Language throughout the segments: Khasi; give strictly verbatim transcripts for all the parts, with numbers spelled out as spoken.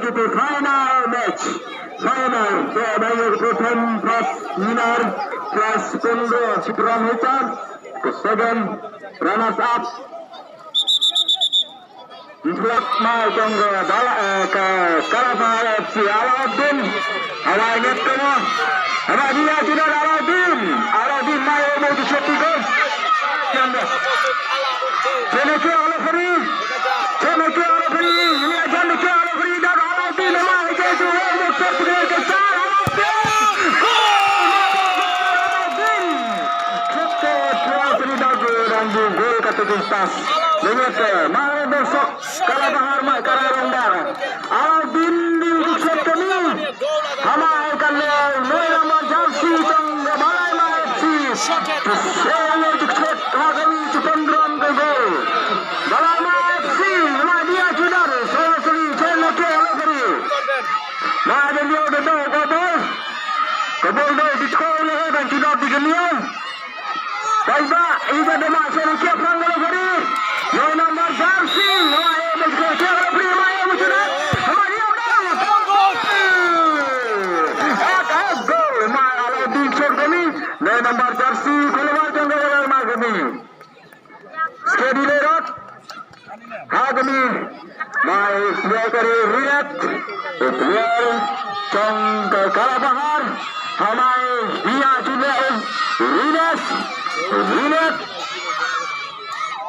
Final match. Final. Te ba ïa ka prothom prize winner, prize pynro, shiphew hajar. Ka second runners up. Ntlak mai jong ka Dala, eh, ka Kalabahar F C, Alauddin. Hawa nget kano. Hawa dia sudah Alauddin. Alauddin mai umur tujuh tiga. Janda. Janda ke Alauddin. Janda ke Alauddin. Ini aja ke Alauddin. Dah Alauddin. Nama aja tu. Umur tujuh tiga. Alauddin. Gol. Alauddin. Satu, dua, seri dagu dan gol kata tuntas. Menyata. Mari besok. Kalabahar mai ka rong bar. Alauddin di duk set kami. Hama ai kan le noi number jersey tang ka Balaima F C. Sel noi duk set ha kami chupon drum ka gol. Balaima F C, hama dia chudar. Sel seri, sel na ke ala kari. Ma dia dia dia dia ka bol. Ka bol dia di kau le kan chudar di kami. Baiba, ida dema sene kia prang galo gari. Noi number jersey, noi e bajko kia galo pri mai e muchuna. Hamari abdal. At at gol, mai Alauddin shot kami. Noi number jersey, khulwar jong galo mai kami. Steady le rat. Ha kami, mai player ka Rinet, player jong ka Kalabahar, ha mai bia chune Rinet, Rinet.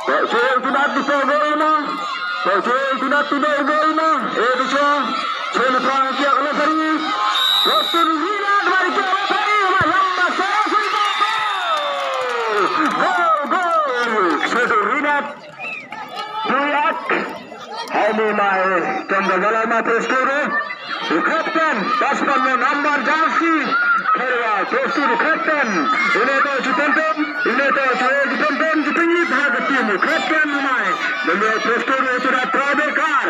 Pachul tunat di gol ma, pachul tunat di gol ma, eh di chong, chul tunat kia kala sari, pachul Rinet mari kia kala sari, ma lamba sara sari gol, gol, gol, pachul Rinet. Tuyak. Hai ni mai tang ka galai mai terus kuru. U captain, pas pan number jersey. Kherwa terus kuru captain. Ini tu si penten, ini tu si penten, si tinggi bhag tim. U captain mai. Beliau terus kuru sudah tiebreaker.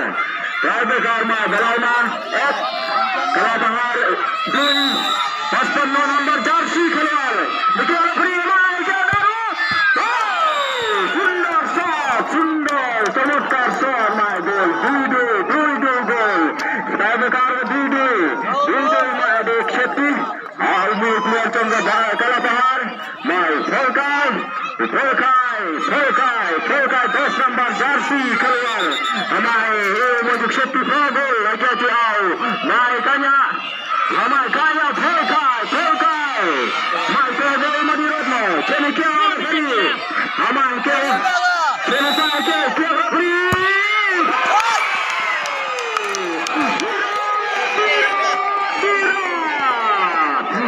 Tiebreaker mai galai mai. Ek. Kalabahar dui. Pas pan number jersey kherwa. Betul free mai ke daru. Sundar shot, sundar, chamotkar shot, my goal, dui dui, dui dui goal. Tiebreaker dui dui, dui dui, my duk shetty. Ah, umi player jong ka Kalabahar, my Pholkai, Pholkai, Pholkai, Pholkai, dos number jersey keluar. My, eh, mo duk shetty pro goal, lagi tu au. My Kanya, Hamai Kanya, Pholkai, Pholkai. Mai Pholkai, Madi Ratna. Kene kya referee? Hamai ke. Kene sa ke, kya referee? Virat, Virat, Virat,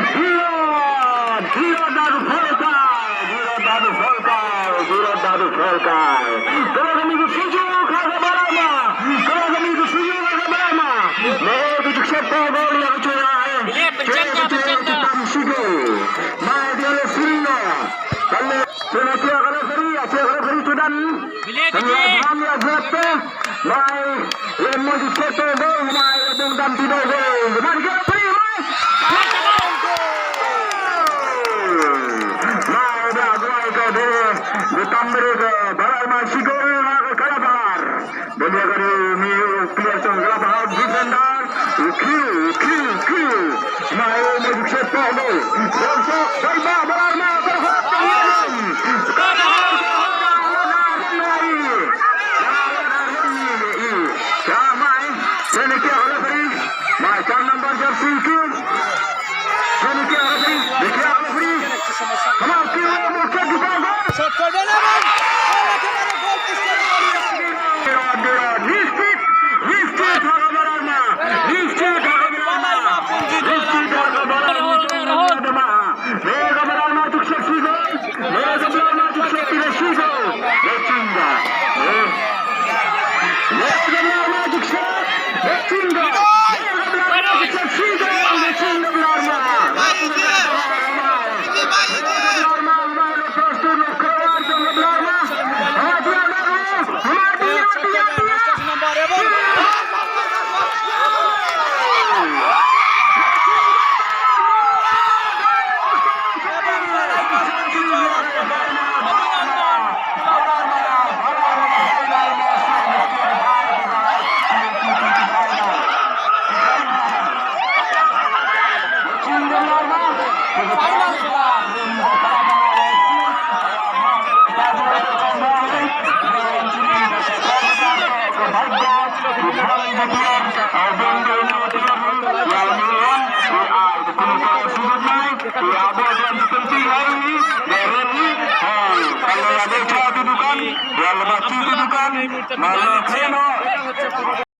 Virat Dadu Pholkai, Virat Dadu Pholkai, Virat Dadu Pholkai. Kala kami ko suju ka ka balama. Kala kami ko suju ka ka balama. Mo ko juk sep ko gol ya ko chura. Bilik, pencet dah, pencet dah. Mai dia le sini. Kalau sini dia kalau seri, dia kalau seri sudah. Bilik, bilik. Mai le mo di cheto do, mai le bung dam ti do do. Mai dia seri mai. Mai da gol ko do. Di tambri ko barai mai sigol na ko Kalabahar. Beliau kali ni player jong Kalabahar defender. Kill, kill, kill. Mai mo di cheto do. Bongso, baiba, barai mai, berhak. Mai, number jersey kill. Sini kill referee, dia kill referee. Come on, kill, mau kick di bawah gol. Shot corner, Laban. Nischit, nischit, ha ka Balarma. Nischit, ha ka Balarma. Nischit, ha ka Balarma. Mega Balarma, tu check si gol. Mega Balarma, tu check si gol. Lechinga. Eh. Mega Balarma, tu check. Lechinga. Mega Balarma, tu check si gol. Lechinga Balarma.